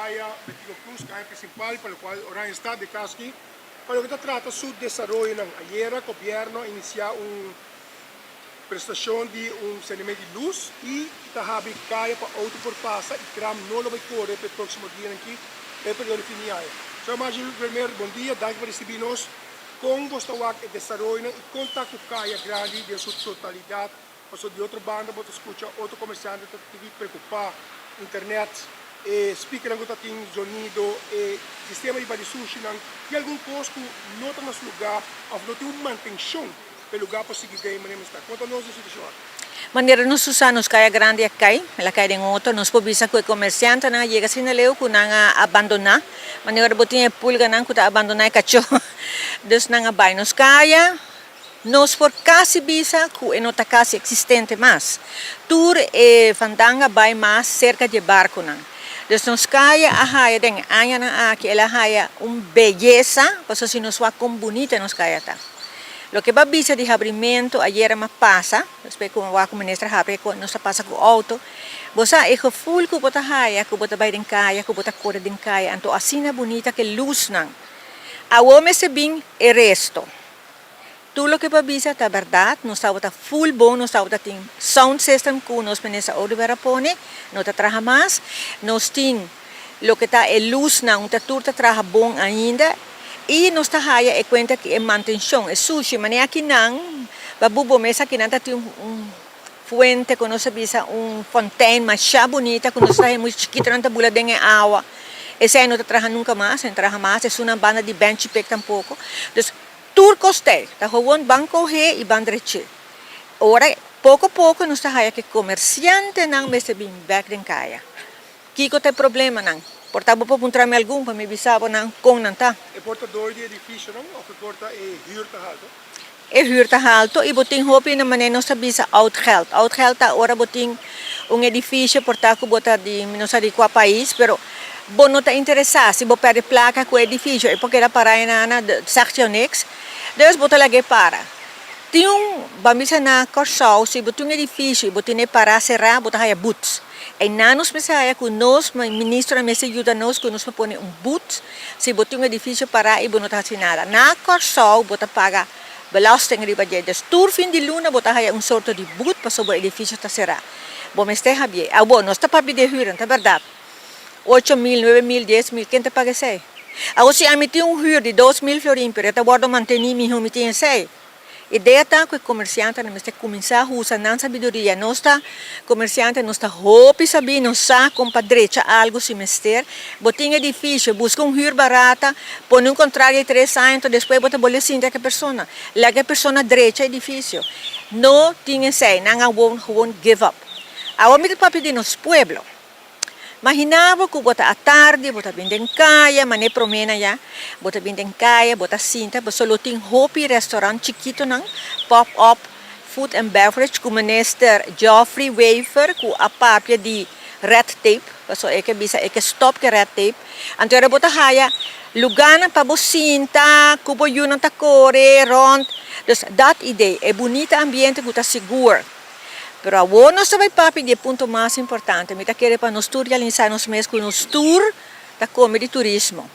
Kaya Betico Cruz, kaya prinsipal pa lokual Oranjestad de Kaski, pa loke ta trata su desaroyonan. Ayera gobièrnu a inisiá un prestashon di un sendimento di lus i ta habri kaya pa outo por pasa i tram no lo bai kore pa e próksimo dianan aki pa e periodo di fin di aña. Señor Marjorie Vermeer, bon dia, danki pa risibí nos. Kon bo ta wak e desaroyonan i kon ta ku Kaya Grandi den su totalidat? Pasobra di otro banda bo ta skucha otro komersiante ta tiki preokupá, internet, e speakernan ku ta tin zonido, e sistema di bati sushinan, tin algun kos ku no ta na su lugá òf no tin un mantenshon pa e lugá por sigui den manera mester ta. Kon ta nos den situashon aki? Manera nos usa nos kaya grandi a kai, el a kai den otro, nos por bisa ku e komersiantenan a yega asina leu ku nan a abandoná, manera bo tin e pulganan ku ta abandoná e kachó, dus nan a bai nos kaya. Nos por casi bisa cu e no ta casi existente mas. Tur e fandanga bay mas cerca di e barconan. Dus nos caya a haya den e añanan aki el a haya un beyesa, pasobra si nos wak con bunita nos caya ta. Loke ba bisa di habrimento ayera ma pasa, despues cu wak cu minister habri cu nos ta pasa cu auto, bo sa e gevoel cu bo ta haya cu bo ta bay den caya, cu bo ta core den caya, anto asina bunita cu e luznan. Awor mester bin e resto. Tur loke bo a bisa ta bèrdat, nos tabata full bon, nos tabata tin sound system ku nos minister Oduber a pone, no ta traha mas, nos tin loke ta e lusnan un ta tur ta traha bon ainda i nos ta haya e kuenta ku e mantenshon, e sushi, manera akinan babu bo mes akinan ta tin un fuente ku nos a bisa un fontein masha bunita ku nos ta haya mucha chikitonan ta bula den e awa, esei no ta traha nunka mas, no ta traha mas, esunnan banda di benchi pek tampoko, dus. Tur kos t'ei, ta gewoon ban kohé i ban drech'é. Ora poko poko nos ta haya ku e komersiantenan mester bin bèk den kaya. Kiko ta e problemanan? Por ta bo por puntra mi algun pa mi bisa bo nan kon nan ta. E por ta dor di edifisionan òf e por ta e hür ta halto? E hür ta halto i bo tin hopi na manera nos ta bisa oud geld. Oud geld ta ora bo tin un edifisio por ta ku bo ta di mi no sa di kua pais pero Bo no ta interesá si bo pèrdè plaka ku e edifisio, e por keda pará enana, zegt jou niks. Dus bo ta lag'é para. Tin un, ban bisa na Kòrsou, si bo tin un edifisio i bo tene pará será, bo ta haya but. Einan nos mester haya ku nos, ministronan mester yuda nos ku nos por pone un but si bo tin un edifisio pará i bo no ta hasi nada. Na Kòrsou bo ta paga belasting riba dje. Dus tur fin di luna bo ta haya un sorto di but pasobra bo edifisio ta será. Bo mester habié. Awor, nos ta papia di huur, no ta bèrdat? 8000, 9000, 10,000, ken ta paga esei? Awor si ami tin un huur di 2000 florin pero e ta wordo manteni miho mi tin esei. Idea ta ku e komersiantenan mester kuminsá usa nan sabiduria. Nos ta komersiante, nos ta hopi sabí, nos sa kon pa drecha algu si mester. Bo tin edifisio, buska un huur barata, pone un kontrakt di tres aña, enton despues bo ta bolbe sinta ku e persona. Laga e persona drecha edifisio. No tin esei, nan a gewoon give up. Awor mi ta papia di nos pueblo. Maginá bo ku bo ta atardi, bo ta bin den kaya, manera promé nan ya, bo ta bin den kaya, bo ta sinta, pasobra lo tin hopi restaurant chikitonan, pop up food and beverage ku Minister Geoffrey Wever ku a papia di red tape, pasobra e ke bisa e ke stop ku e red tape, anto ora bo ta haya lugánan pa bo sinta, ku bo yunan ta kore rònt, dus dat idee, e bunita ambiente ku ta sigur. Pero awor nos ta bai papia di e punto mas importante. Mi ta kere pa nos tur realisa nos mes ku nos tur ta kome di turismo.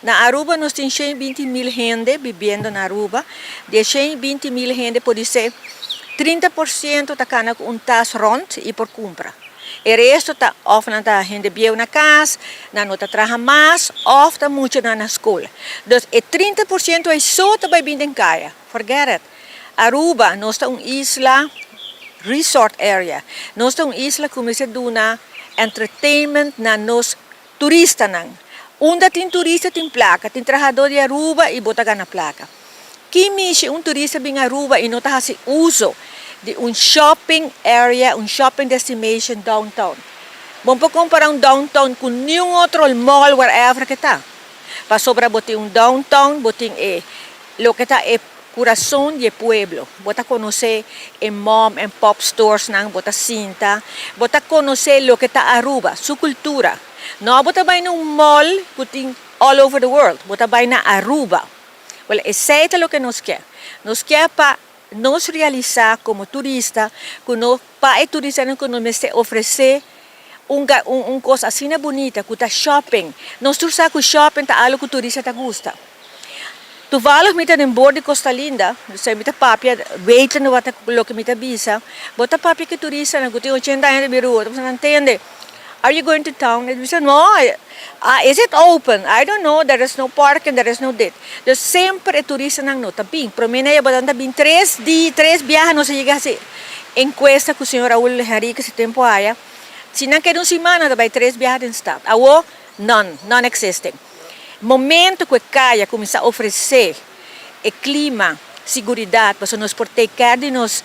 Na Aruba nos tin 120,000 hende bibiendo na Aruba. Di e 120,000 hende podisé 30% ta kana ku un tas rònt i por kumpra. E resto ta òf nan ta hende bieu na kas, nan no ta traha mas òf ta muchanan na skol. Dus e 30% ei so ta bai bin den kaya. Forget it. Aruba, nos ta un isla resort area. Nos ta un isla ku mester duna entertainment na nos turistanan. Unda tin turista tin plaka, tin trahadó di Aruba i bo ta gana plaka. Ki mishi un turista bin Aruba i no ta hasi uso di un shopping area, un shopping destination downtown? Bo no por kompara un downtown ku niun otro mall wherever ke ta. Pasobra bo tin un downtown, bo tin e loke ta e kurason di e pueblo. Bo ta konosé e mom and pop storesnan, bo ta sinta, bo ta konosé loke ta Aruba, su kultura. No bo ta bai na un mall ku tin all over the world, bo ta bai na Aruba. Wèl, esei ta loke nos ke. Nos ke pa nos realisá komo turista ku no pa e turistanan ku nos mester ofresé. Un un un kos asina bunita ku ta shopping. Nos tur sa ku shopping ta algu ku turista ta gusta. Toevallig mi ta den bord di Costa Linda, so mi ta papia wetende wat loke mi ta bisa. Bo ta papia ku e turistanan ku tin ochenta aña ta bira otro, bo ta tende, Are you going to town? E ta bisa, No, is it open? I don't know, there is no parking, there is no dit. Dus semper e turistanan no ta bin. Prome na e bo ta bin tres di tres biaha nos a yega hasi encuesta ku señor Raul Henriquez e tempo aya. Si nan keda un siman nan ta bai tres biaha den stad. Awo, none, non existing. Momento ku e kaya kuminsá ofresé e klima, siguridat, pasobra nos por take care di nos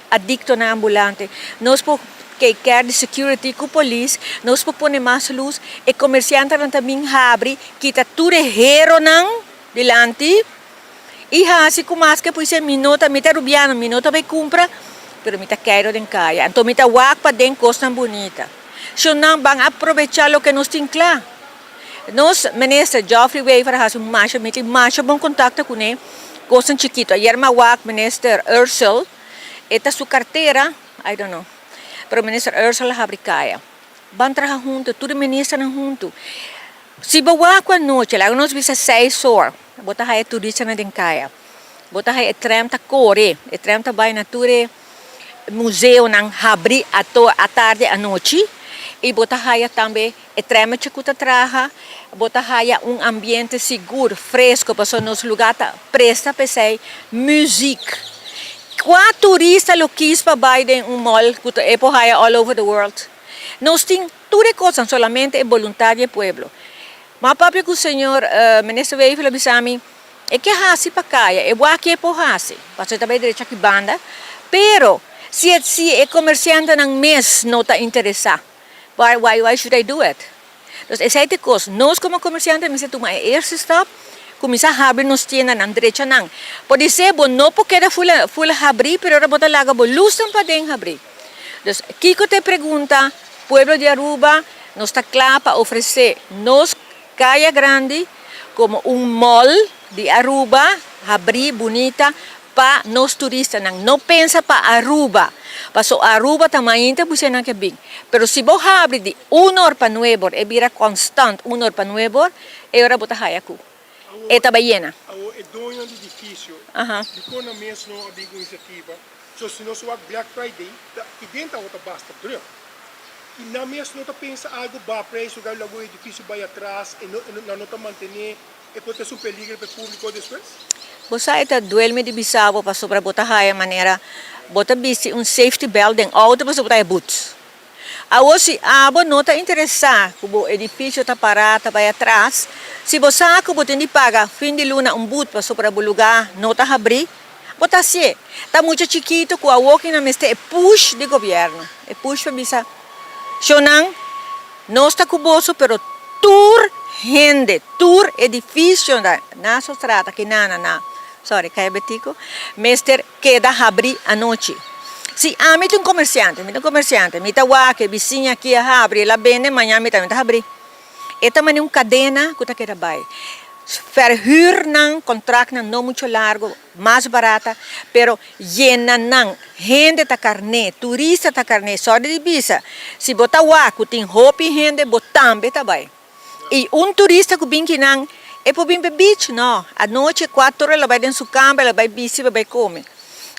adiktonan ambulante, nos por take care di security ku polis, nos por pone mas lus, e komersiantenan ta bin habri, kita tur e heronan dilanti i hasi ku maske por esei mi no ta, mi ta rubiano, mi no ta bai kumpra, pero mi ta keiro den kaya. Anto mi ta wak paden kosnan bunita. Shonnan ban aprovecha loke nos tin kla. Nos minister Geoffrey Wever a hasi un masha, mi tin masha bon kontakto kuné, kosnan chikito. Ayer mi a wak minister Ursell, e ta su kartera, I don't know, pero minister Ursell a habri kaya. Ban traha huntu, tur e ministernan huntu. Si bo wak ku anochi, laga nos bisa seis or, bo ta haya turistanan den kaya. Bo ta haya e tram ta kore, e tram ta bai na tur e museonan habri ato atardi anochi i bo ta haya tambe e trametje ku ta traha, bo ta haya un ambiente sigur, fresco, pasobra nos lugar ta presta p'esei muziek. Kua turista lo kis pa bai den un mall ku ta e por haya all over the world? Nos tin tur e kosnan, solamente e boluntad di e pueblo. Ma papia ku señor Minister Wever a bisa mi, E ke hasi pa kaya, e wak e por hasi, pasobra e ta bai derecho aki banda, pero si e si e komersiantenan mes no ta interesá, why why why should I do it? Dus esei ta e kos, nos komo komersiante mester tuma e eerste stap, kuminsá habri nos tiendanan, drecha nan. Podisé bo no por keda ful ful habrí, pero ora bo ta laga bo lusnan paden habrí. Dus kiko ta e pregunta, pueblo di Aruba, nos ta kla pa ofresé nos Kaya Grandi komo un mall di Aruba habrí bunita pa nos turistanan. No pensa pa Aruba, paso Aruba ta mainta busca nan ke bin. Pero si bo habri di un or pa nuebe or e bira constant un or pa nuebe or, e ora bo ta haya ku e ta bai yena. Awor e doñonan di edifisio, dikon nan mes no a bin ku inisiativa? So si nos wak Black Friday ta kiden tabata basta druk. I nan mes no ta pensa algu ba preis lugar lagu e edifisio bai atras e no nan no ta mantené e por ta es un peligro pa e públiko despues? Bo sa e ta duel mi di bisa bo pasobra bo ta haya manera bo ta bisti un safety belt den auto pasobra bo ta haya boet. Awor si abo no ta interesá ku bo edifisio ta pará ta bai atras, si bo sa ku bo tin di paga fin di luna un boet pasobra bo lugar no ta habrí, Bo ta hacié. Ta mucha chikito cu awoki nan mester e push di gobierno. E push pa bisa, Shownan, nos ta cu boso pero tur hende, tur edificio na Nassaustraat aki na na na, sorry, Caya Betico, mester keda habri anochi. Si ami ta un comerciante, mi ta un comerciante, mi ta wak e bisiña aki a habri, el a bende, mañana mi tambe ta habri. E ta manera un cadena cu ta keda bay. Verhuur nan, contractnan no mucho largo, mas barata, pero yena nan. Hende ta carne, turista ta carne. Sorry di bisa, si bo ta wak cu tin hopi hende, bo tambe ta bay. Y un turista cu bin kinan, e por bin pa e beach? No. Anochi cuatro ora el a bay den su camber, el a bay bisti pa bay come.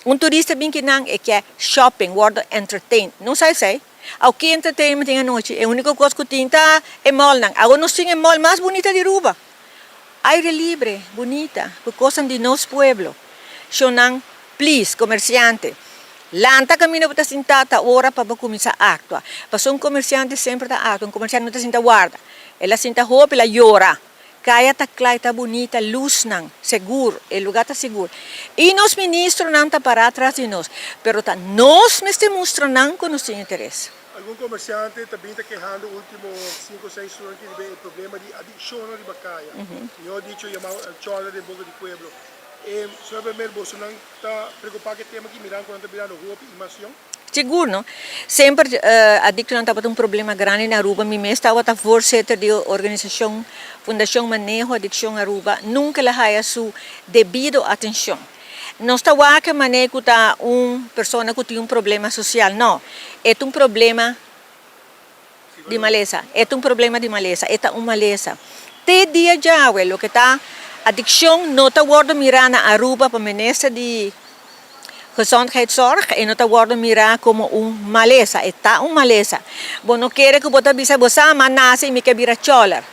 Un turista bin kinan, e kier shopping, wordo entertained. No sa esey. Aw ki entertainment tin anochi? E unico cos cu tin ta e mallnan. Awo nos tin e mall mas bunita di Aruba. Aire libre, bunita, cu cosnan di nos pueblo. Shownan, please, comerciante, lanta caminda bo ta sinta ta ora pa bo cuminsa actua. Pasobra un comerciante semper ta actua, un comerciante no ta sinta warda. El a sinta hopi, el a yora. Kaya ta kla i ta bunita, lusnan, segur, e lugá ta segur. I nos ministronan ta pará tras di nos, pero ta nos mester mustra nan ku nos tin interes. Algun komersiante ta bin ta kehando ultimo sinku o seis luna ki riba e problema di adikshonnan riba kaya. Mihó dicho yamá chòler den boka di pueblo. E señor Vermeer, bosonan ta preokupá ku e tema aki mirando ku nan ta birando hopi i mas yòn? Sigur no. Semper adictonan tabata un problema grandi na Aruba. Mi mes tabata voorzitter di organisacion Fundacion Maneho Adiccion Aruba. Nunca el a haya su debido atencion. Nos ta wak e mane cu ta un persona cu tin un problema social. No. E ta un problema. Di malesa. E ta un problema di malesa. E ta un malesa. Te dia djawe loke ta adiccion no ta wordo mira na Aruba pa Minister di Gezondheidszorg e no ta wordo mira como un malesa. E ta un malesa. Bo no kere cu bo ta bisa bo sa m'a nace y mi ke bira choler.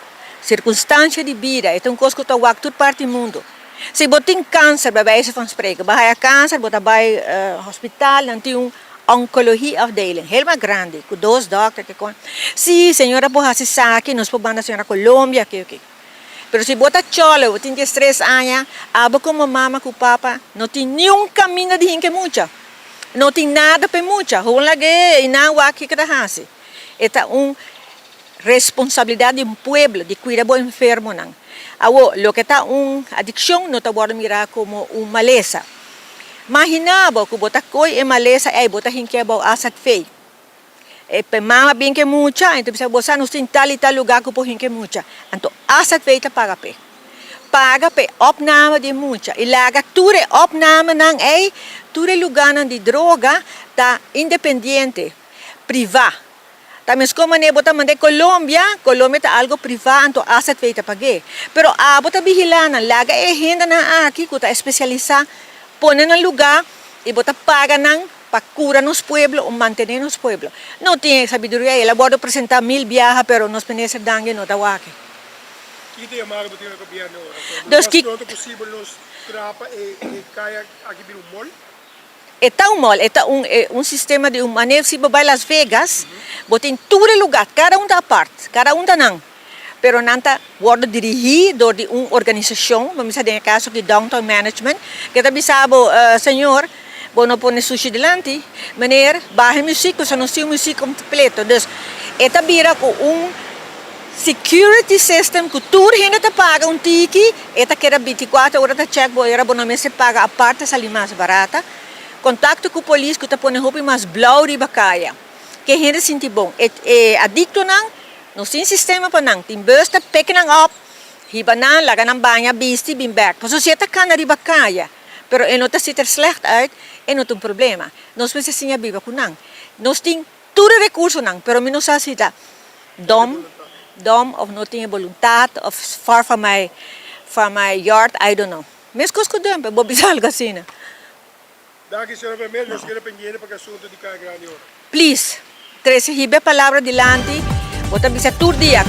Circunstancia di bida e ta un cos cu ta wak tur parti mundo. Si bo tin cancer bij wijze van spreken, bo haya cancer bo ta bay hospital nan tin un oncologie afdeling helemaal grandi cu dos dokter ke con. Si señora por haci esaki nos por manda señora Colombia ke oke. Pero si bo ta cholo bo tin diestres aña abo como mama cu papa no tin niun caminda di hinca e mucha. No tin nada pa e mucha. Gewoon lag'e y nan wak kiko ta haci. E ta un responsabilidad di un pueblo di cuida bo enfermonan. Awo, loke ta un adiccion no ta wordo mira como un malesa. Magina bo cu bo ta coy e malesa ey bo ta hinke bao azv. E pe mama bin ke mucha, enton bisa bo sa nos tin tal y tal lugar cu por hinke mucha. Anto azv ta paga p'e. Paga p'e opname di e mucha y laga tur e opnamenan ey, tur e lugarnan di droga ta independiente, priva. Ta meskos manera bo ta manda e Colombia, Colombia ta algo priva anto azv ta pag'é. Pero abo ta vigilá nan, laga e hendenan aki ku ta espesialisá pone nan lugá i bo ta paga nan pa kura nos pueblo o mantené nos pueblo. No tin e sabiduria ei, el a wòrdu presentá mil biaha pero nos minister Dangui no ta wak. Kiko ta yamado bo tin na gobièrnu ora? Dus Lo mas pronto posibel nos traha pa e kaya aki bira un mall? E ta un mall, e ta un un sistema di un manera si bo bai Las Vegas, bo tin tur e lugar, kada un ta apart, kada un ta nan, pero nan ta wordo dirigi dor di un organisacion, bo mester den e caso aki Downtown Management, ke ta bisa bo, señor, bo no pone sushi dilanti, meneer, baha e muziek, pasobra nos tin un muziek completo, dus e ta bira ku un security system ku tur hende ta paga un tiki, E ta keda binticuater ora ta check bo era bo no mester paga apart ta sali mas barata. Contacto cu polis cu ta pone hopi mas blauw riba caya. Ke hende sinti bon. E e adictonan nos tin sistema pa nan. Tin bus ta pick nan up, hiba nan, laga nan baña, bisti, bin bek. Pasobra si e ta cana riba caya pero e no ta ziet er slecht uit e no ta un problema. Nos mester siña biba cu nan. Nos tin Tur e recursonan, pero mi no sa si ta dom, dom of no tin e boluntad of far from my, from my yard, I don't know. Mescos cu dump, bo bisa algo asina. Danki señora Vermeer, nos keda pendiente pa ki asunto di Kaya Grandi ora. Please, trece hiba e palabra dilanti, bo ta bisa tur dia.